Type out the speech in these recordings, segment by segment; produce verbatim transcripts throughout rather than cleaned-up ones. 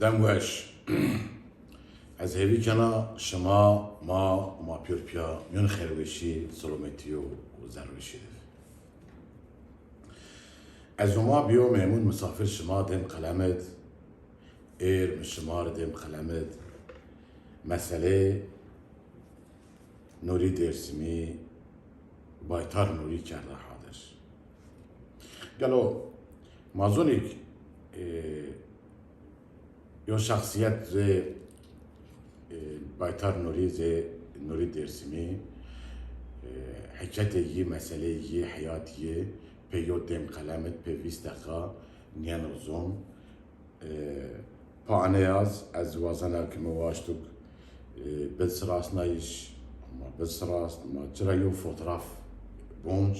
Dem weş. Ez hêvî kena şima, ma, ma pîyor pîya mîyon xêrweşî, silometî û zerrweşî de. Ez û ma bîyo mêmûn misafir şima dêm qelemid, êr mi şima ri dêm qelemid. Meselê Nurî Dêrsimî, Baytar Nurî kerde hadir. Gelo ma zonîk, e, yo şexsîyet zê, e, Baytar Nurî zê, Nurî Dêrsimî, e, heketê yî, meseleyê yî, heyat yî pê yo dêm qelemid, pê vîst deqa nîyeno zon. E, pa ene yaz ez wazena ke mi waştuk, e, bil sirasnayîş, ma bil sirast, ma ci ra yo fotoğraf bonc,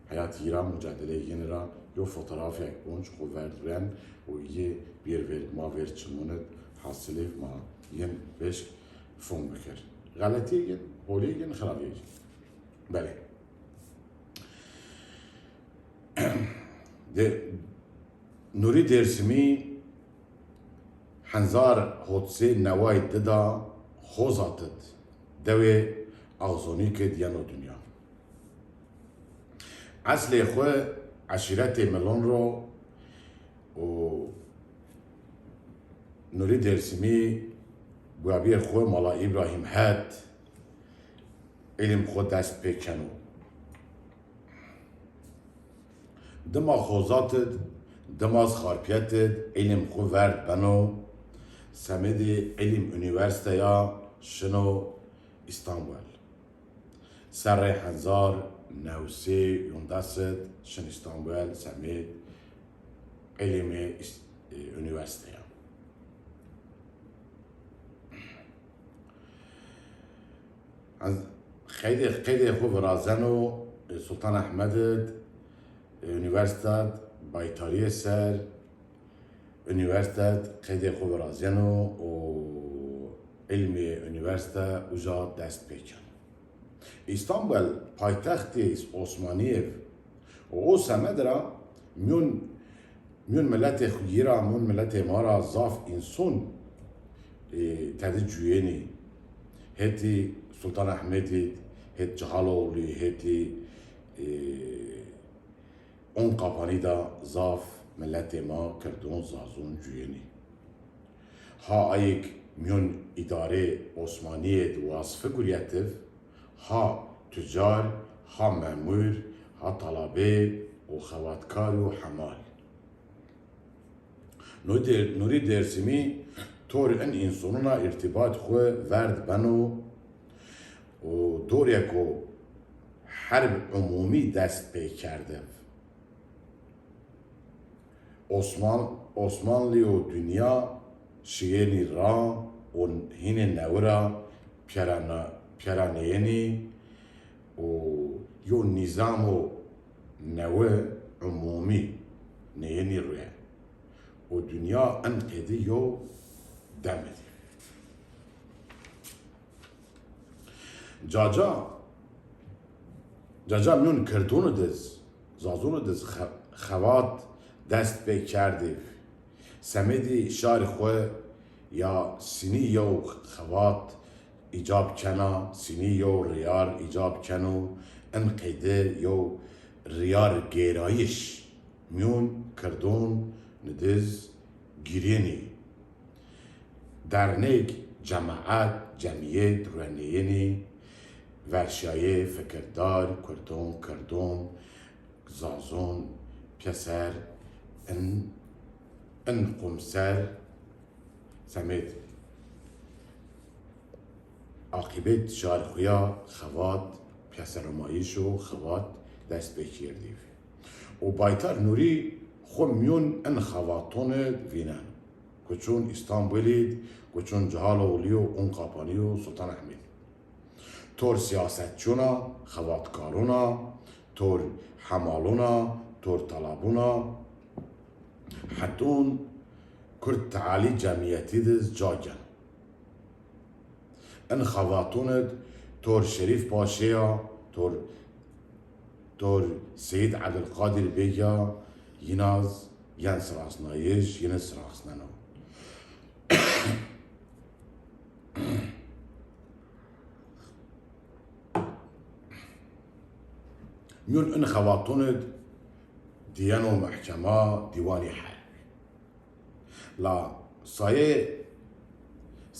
heyat yî ra, mucadeleyê yin ra yo fotoğrafek bonc xo verd ren û yî bîr vêr, ma vêr çimunid, hasilê ma yin beşk fom bikir. Xeletîyê yin, holîyê yin, xirabîyê yin. Belê. De, Nurî Dêrsimî henzar hotsê neway di da Xozat id, dewê Axzonîk id yeno dinya. Eslê xwu eşîretê Milon ro û Nurî Dêrsimî buyabîyê xwu Mala Îbrahîm het îlim xwu dest pê keno. Dima Xozat id, dima zi Xarpiyet id îlim xwu verd beno, semedê îlim unîversîteya şino Îstanbul. Serrê henzar newsê yondes id şin Îstanbul semêd îlimê îs-, e, unîversîteya. Ez qeydê, qeydê xwu virazeno, e, Sultan Ehmed id, e, unîversîte id, baytarîye ser, unîversîte id qeydê xwu virazeno û îlmê unîversîte uca dest pê keno. Îstanbul paytextê Osmanîye û o semed ra mîyon, mîyon miletê xwu yî ra, mîyon miletê ma ra zaf înson, e, tedi cuyenî. Hetî Sultan Ehmedî, het Cihaloglî, hetî, e, Onqapanî da zaf miletê ma Kirdon, Zazon cuyenî. Ha ayik mîyon îdarê Osmanîye di wazfi guryetiv, ha tucar, ha memur, ha talabê û xewatkar û hemal. Nurî Dêr-, Nurî Dêrsimî tor in însonuna îrtîbat xwu verd beno û dorêko herb umûmî dest pê kerdiv. Osman-, Osmanlî û dinya şiyenî ra û hînê newi ra pîyerana-, pîyeranêyenî û yo nîzamo newi umûmî nêyenî ruye. Û dinya in qêdî yo demi dî. Caca, caca mîyon Kirdûnû diz, Zazûnû diz xe-, xebat dest pê kerdî. Semedî şarî xwu ya sinî yew xebat îcab kena, sinî yew riyar îcab keno, in qeyde yew riyar gêrayîş mîyon Kirdûn nidiz girênî. Dernêk, cemaet, cemîyet ruenêyenî, verşayê, fikirdar, Kurdon, Kirdon, Zazon, pîyeser, in, in qum ser, semêd aqîbet şarî xwu ya xebat, pîyeseromayîş û xebat dest pê kerdî. Û Baytar Nurî xwu mîyon in xebaton id vîneno. Ku çûn Îstanbulî d, ku çûn Cihaloglî û Unkapanî û Sultan Ehmedî. Tor sîyasetçûn a, xebatkarûn a, tor hemalûn a, tor talabûn a, hetûn Kurd tealî cemîyetî di ca geno. In xebatûn id tor Şerîf Paşê ya, tor, tor Seyîd Ebdulqadir Beg ya, yînaz yen sirasnayîş, yîni sirasneno. Mîyon in xewaton id dîyeno mehkema dîwanî herb. La sayê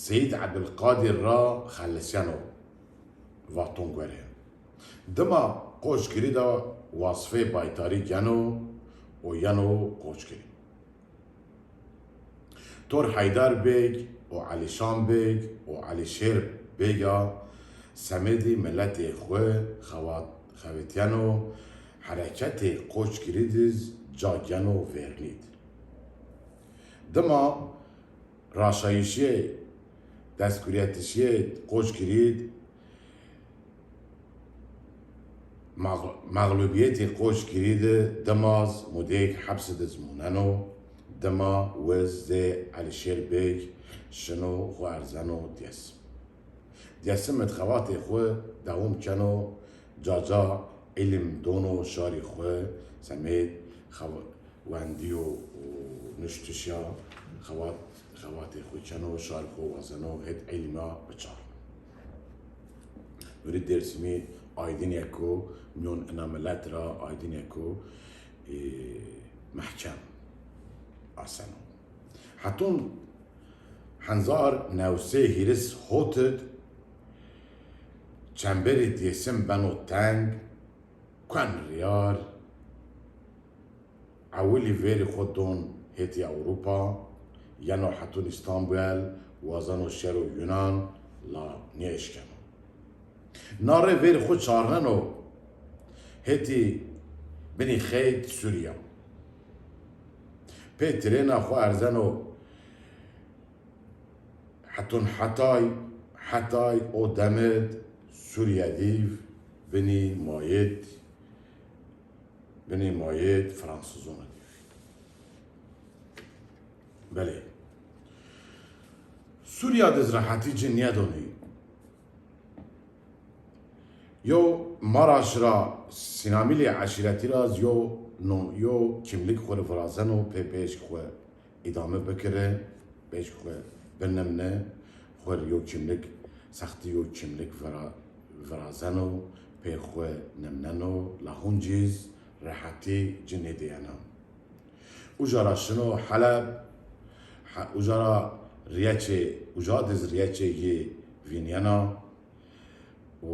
Seyîd Ebdulqadir ra xelisyeno vaton gore. Dima Qoçgirî de wasfê baytarî geno û yeno Qoçgirî. Tor Heydar Beg û Elîşan Beg û Elîşêr Bega semedî miletê xwu xewat-, xewitîyeno, hereketê Qoçgirî diz ca geno vernî di. Dima raşayîşîyê, destguretişîyê Qoçgirî di, Mex-, mexlubîyetê Qoçgirî di dima z mudêk hepsi di z mûneno, dima wiz zê Elîşêr Beg şino xwu erzeno Dêsim. Dêsim id xewatê xwu dewam keno, ca ca îlim dono şarî xwu, semêd xew-, wendîyo û nuştişa xewat-, xewatê xwu keno, şarî xwu wazeno hêt îlma biçarno. Nurî Dêrsimî aydinêko mîyon ina milet ra aydinêko, e, mehkem aseno. Heton hezar new sey hîris hot id çemberî Dêsim beno teng, kuen riyar, ewilî verî xwu don hêtî Ewropa, yeno heton Îstanbul, wazeno şero Yunan, la nêeşkeno. Na rê verî xwu çarneno hêtî binî xeyt Sûrîya. Pê trêna xwu erzeno heton Hetay, Hetay o dem id Sûrîye dîv binî mayêt, binî mayêt Fransizon id. Belê. Sûrîya diz rehetî ci nêdonî. Yo Maraş ra, Sînamîlê eşîretî ra z yo no-, yo kimlik xwu rê virazeno, pê pêşk xwu îdame bikire, pêşk xwu binimne, xwu rê yo kimlik, sextî yo kimlik vira-, virazeno, pê xwu nimneno, la huncîz rehetî ci nêdîyena. Uca ra şino Heleb, he-, uca ra rîyeçê, uca diz rîyeçê yi vînîyena û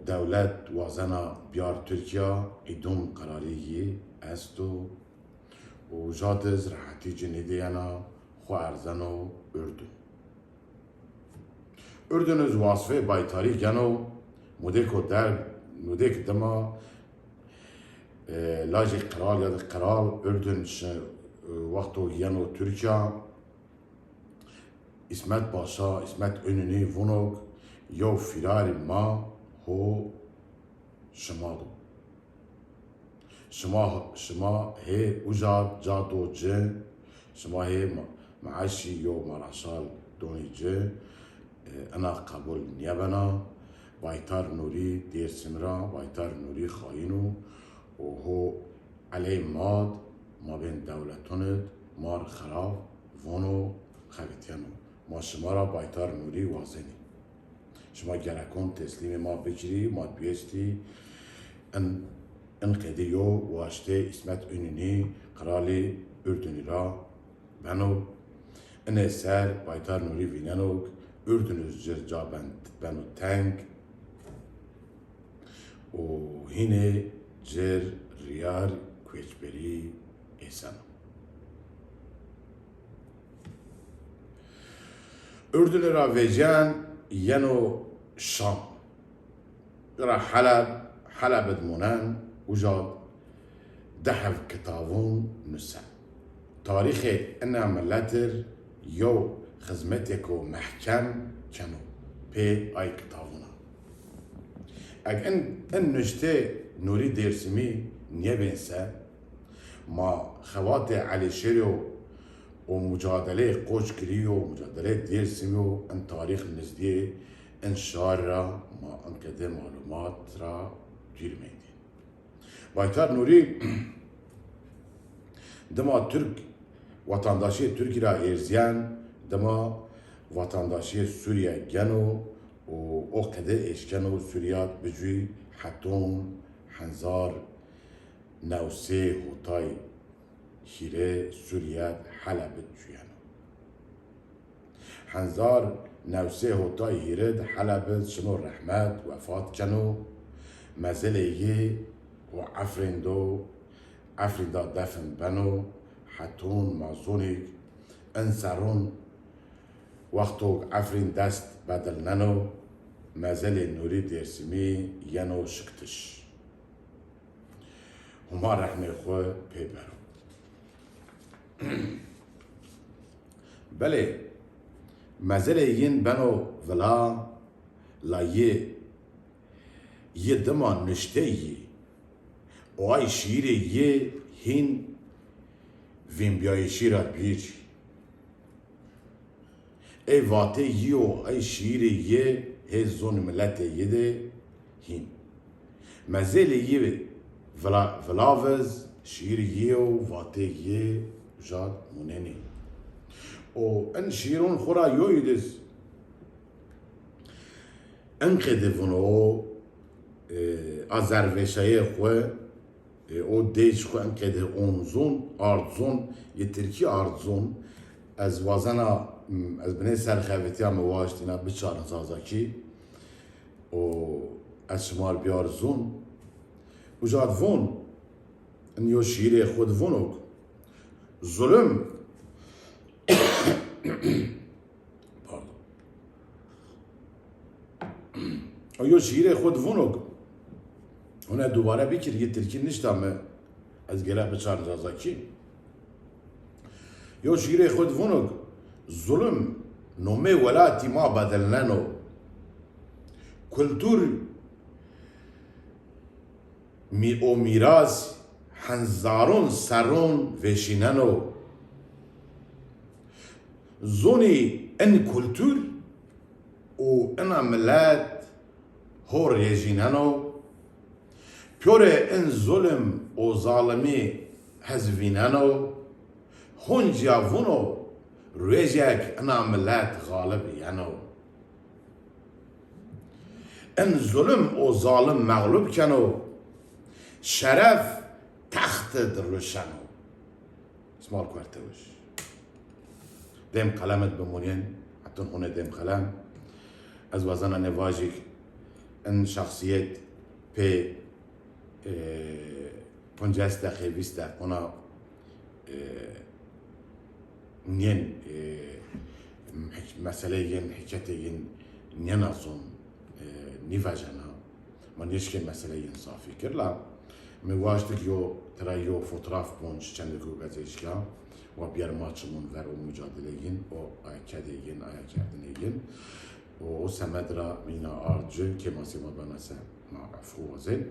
dewlet wazena biyar Tirkîya, îdûm qerarî yi esto û uca diz rehetî ci nêdîyena, xwu erzeno Urdun. Urdun iz wasfê baytarî geno, mudêko derg, mudêk dima, e, lajê qral ya da qral Urdun şi, e, wexto yeno Tirkîya, Îsmet Paşa, Îsmet Înûnî vuno ke yew fîrarî ma ho şima do. Şima, şima hê uca ca do ci, şima hê ma-, meeşî yo maraşal donî ci, e, ina qebul nîyebena. Baytar Nurî Dêrsim ra, Baytar Nurî xayîn o û ho eley ma d mabên dewleton id mar xerab vono xebitîyeno. Ma şima ra Baytar Nurî wazenî. Şima gerekon teslîmê ma bikirî, ma duyestî. In, in qedî yo waştê Îsmet Înûnî, qralê Urdunî ra beno. Inê ser Baytar Nurî vîneno ke Urdun iz ci rê ca ben-, beno teng û hînê ci rê rîyar koçberî êseno. Urdunî ra vecîyen yeno Şam. Ra Heleb, Heleb id munen, uca di heb kitabon nusen. Tarîxê ina milet ir yew xizmetêko mehkem keno pê ay kitabona. Eg in, in nuştê Nurî Dêrsimî nêbên se, ma xebatê Elîşêrî yo û mucadeleyê Qoçgirî yo, mucadeleyê Dêrsimî yo, in tarîx nizdîyê, in şar ra ma in qede malumat ra dûr mendî. Baytar Nurî dima Tirk, vatandaşîyê Tirkî ra erzîyen, dima vatandaşîyê Sûrîye geno û o qede eşkeno Sûrîya bicûy heton hezar Newsê hotay hîrê Sûrîye d Helebid cuyeno. Henzar newsê hotay hîrê d Helebid şino rehmet, wefat keno. Mezelê yi o Efrîn do, Efrîn da defin beno. Heton ma zonîk in serron wexto Efrîn dest bedilneno, mezelê Nûrî Dêrsimî yeno şiktiş. Huma rehmê xwu pê bero. Belê, mezelê yin beno vila, la yi, yi dima nuştê yi, o ay şîîrê yi hîn vînbîyayîşî ra bîr. Ey vatê yi û ey şîîrê yi hê zonê miletê yi de hîn. Mezelê yi vila-, vilaviz, şîîrê yi û vatê yi uca d munenê. Û in şîîron xwu ra yoyî diz in qêde vuno, e, a zervêşayê xwu, e, o dêj xwu in qêde on zon, ard zon, yi tirkî ard zon. Ez wazena, m, ez binê ser xebitîya mi waşt îna biçarin zazakî. O ez şima r biyar zon. Uca d von, in yo şîîrê xwu d vono k, zulum, pardon. O yo şîîrê xwu d vono k, hone dubare bikir, yi tirkî nişta mi, ez gere biçarin zazakî. Yo şîîrê xwu d vono k, zulum nomê welatî ma bedilneno. Kultur mî-, û mîras henzaron serron vêşîneno. Zonî in kultur û ina milet ho rêjîneno. Pîyorê in zulm û zalimî hez vîneno. Honcîya vuno, ruejek ina milet xalib yeno. In zulm û zalim mexlub keno, şeref texti di ruşeno. Smal kuertewij. Dêm qelemit bimunên, hetun hune dêm qelem. Ez wazena nê vajîk, in şexsiyet pê, e, poncas deqe, vîst deqe ona, e, nên, e, hik-, meseleyên, hiketeyên nêna zon, e, nîvejena. Ma nêşkên meseleyên zafî kir la mi waştik yo tira yo fotoğraf bonc çendek û gazêşka wa biyar ma çimûn ver o mucadeleyên, o aya kedeyên, aya kerdineyên. O, o semed ra mîna ard ci, kêmasê ma bena se ma efû wazên.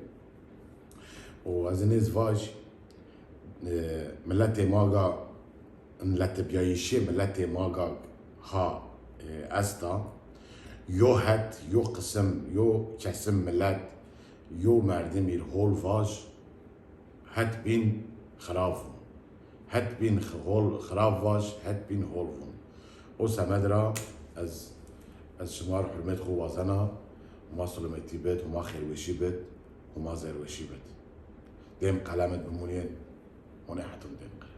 Û ez nêz vaj, e, miletê ma ga, in letebîyayîşê miletê ma ga ha, e, esta, yo het, yo qisim, yo kesim milet, yo merdimî r hol vaj, het bîn xirab vûn. Het bîn xi-, hol xirab vaj, het bîn hol vûn. O semed ra ez, ez şima r hurmet xwu wazena, huma selametî bid, huma xêrweşî bid, huma zerweşî bid. Dêm qelemit bimunên, hone hetun dêm qelem.